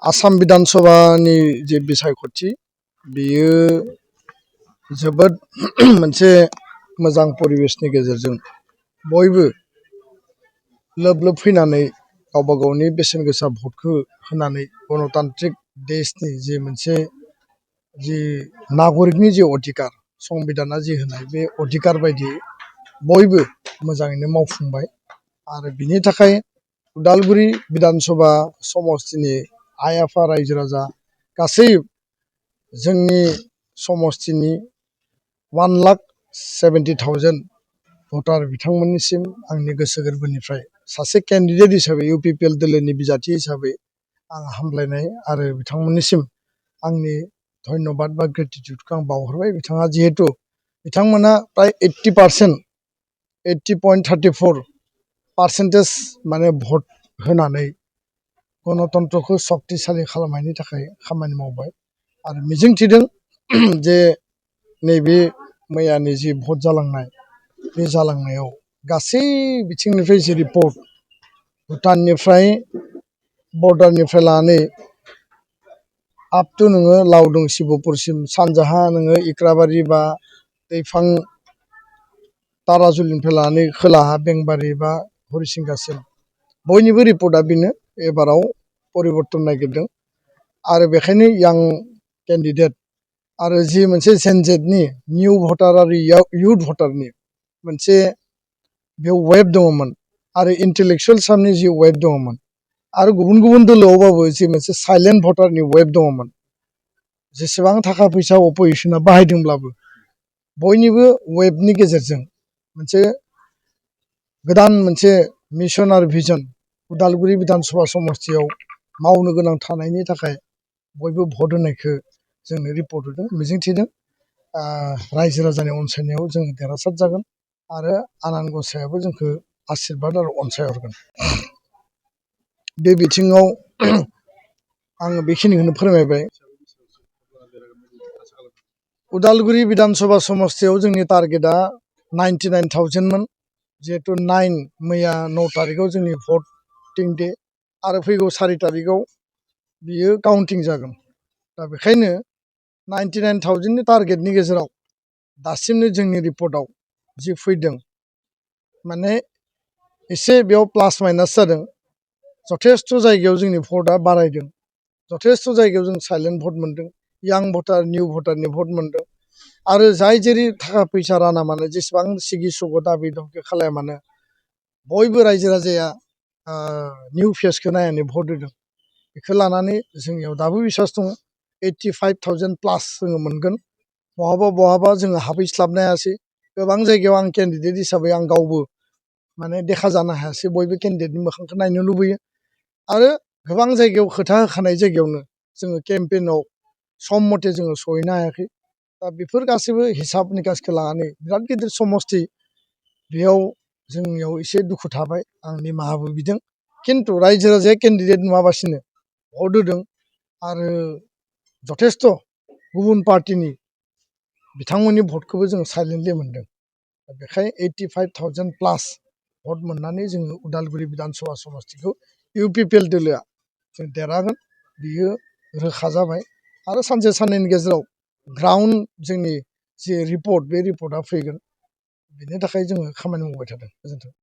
आसाम विधान सभानि जे बिसायख'थि बेयो जोबोद मोनसे मोजां परिबेसनि गेजेरजों बयबो लोब लोब फैनानै गावबा गावनि बेसेन गोसा भटखौ होनानै गणतान्त्रिक देशनि जे मोनसे जि नागरिकनि जे अधिकार संबिधाना जि होनाय बे अधिकार बायदियै बयबो मोजाङैनो मावफुंबाय आरो बिनि थाखाय उदालगुरि विधान सभा समस्तिनि आइ आफा रायजो राजा गासै जोंनि समस्तिनि 1,70,000 भटार बिथांमोननिसिम आंनि गोसो गोरबोनिफ्राय सासे केन्डिडेट हिसाबै इउपिपिएल दोलोनि बिजाथि हिसाबै आं हामलायनाय आरो बिथांमोननिसिम आंनि धन्यबाद बा ग्रेटिटिउडखौ आं बावहरबाय। बिथाङा जिहेतु बिथांमोना प्राय 80% माने भट होनानै गणतन्त्रखौ शक्तिशालि खालामनायनि थाखाय खामानि मावबाय आरो मिजिंथिदों जे नैबे मैयानि जि भट जालांनाय बे जालांनायाव गासै बिथिंनिफ्राय जि रिपर्ट भुटाननिफ्राय बर्डारनिफ्राय लानानै आप टु नोङो लावदं शिबपुरसिम सानजाहा नोङो इक्राबारि बा दैफां ताराजुलिनिफ्राय लानानै खोलाहा बेंबारि बा हरिसिंगासिम बयनिबो रिपर्टआ बेनो एबाराव परिबर्तन नागिरदों आरो बेखायनो यां केन्डिडेट आरो जि मोनसे जेनजेटनि निउ भटार आरो इयुथ भटारनि मोनसे बेयाव वेब दङमोन आरो इन्टेलेक्सुवेल सामनि जि वेब दङमोन आरो गुबुन गुबुन दोलोआवबाबो जि मोनसे साइलेन्ट भटारनि वेब दङमोन। जेसेबां थाखा फैसा अपोजिसना बाहायदोंब्लाबो बयनिबो वेबनि गेजेरजों मोनसे गोदान मोनसे मिशन आरो भिजन उदालगुरि विधान सभा समस्तियाव मावनो गोनां थानायनि थाखाय बयबो भट होनायखौ जोंनो रिपर्ट होदों। मिजिंथिदों रायजो राजानि अनसायनायाव जोङो देरहासार जागोन आरो आनान गसायाबो जोंखौ आशीर्बाद आरो अनसायहरगोन। बे बिथिङाव आङो बेखिनिखौनो फोरमायबाय। उदालगुरि विधान सभा समस्तियाव जोंनि टारगेटआ 99,000मोन जिहेतु 9 मैया 9 तारिखआव जोंनि भटिं डे आरो फैगौ 4 तारिखआव बियो काउन्टिं जागोन। दा बेखायनो 99,000नि टारगेटनि गेजेराव दासिमनो जोंनि रिपर्टआव जि फैदों माने एसे बेयाव प्लास माइनास जादों। जथेस्थ' जायगायाव जोंनि भटआ बारायदों, जथेस्थ' जायगायाव जों साइलेन्ट भट मोन्दों, यां भटार निउ भटारनि भट मोन्दों आरो जाय जेरै थाखा फैसा राना मानो जेसेबां सिगि सग' दाबि दमखि खालाया मानो बयबो रायजो राजाया निउ फेसखौ नायनानै भट होदों। बेखौ लानानै जोंनियाव दाबो बिसास दङ 85,000 प्लास जोङो मोनगोन। बहाबा बहाबा जोङो हाबहैस्लाबनो हायासै। गोबां जायगायाव आं केन्डिडेट हिसाबै आं गावबो माने देखा जानो हायासै। बयबो केन्डिडेटनि मोखांखौ नायनो लुबैयो आरो गोबां जायगायाव खोथा होखानाय जायगायावनो जोङो केम्पेइनाव सम मथे जोङो सहैनो हायाखै। दा बेफोर गासैबो हिसाब निकासखौ लानानै बिराद गिदिर समस्ति बेयाव जोंनियाव एसे दुखु थाबाय। आं निमाहाबो बिदों खिन्थु रायजो राजाया केन्डिडेट नुवाबासिनो भट होदों आरो जथेस्थ' गुबुन पार्टिनि बिथांमोननि भटखौबो जों साइलेन्टलि मोन्दों। बेखाय 85,000 प्लास भट मोननानै जोङो उदालगुरि विधान सभा समस्तिखौ इउपिपिएल दोलोआ जों देरहागोन बियो रोखा जाबाय आरो सानसे साननैनि गेजेराव ग्राउन्ड जोंनि जि रिपर्ट बे रिपर्टआ फैगोन। बिनि थाखाय जोङो खामानि मावबाय थादों। गोजोन्थों।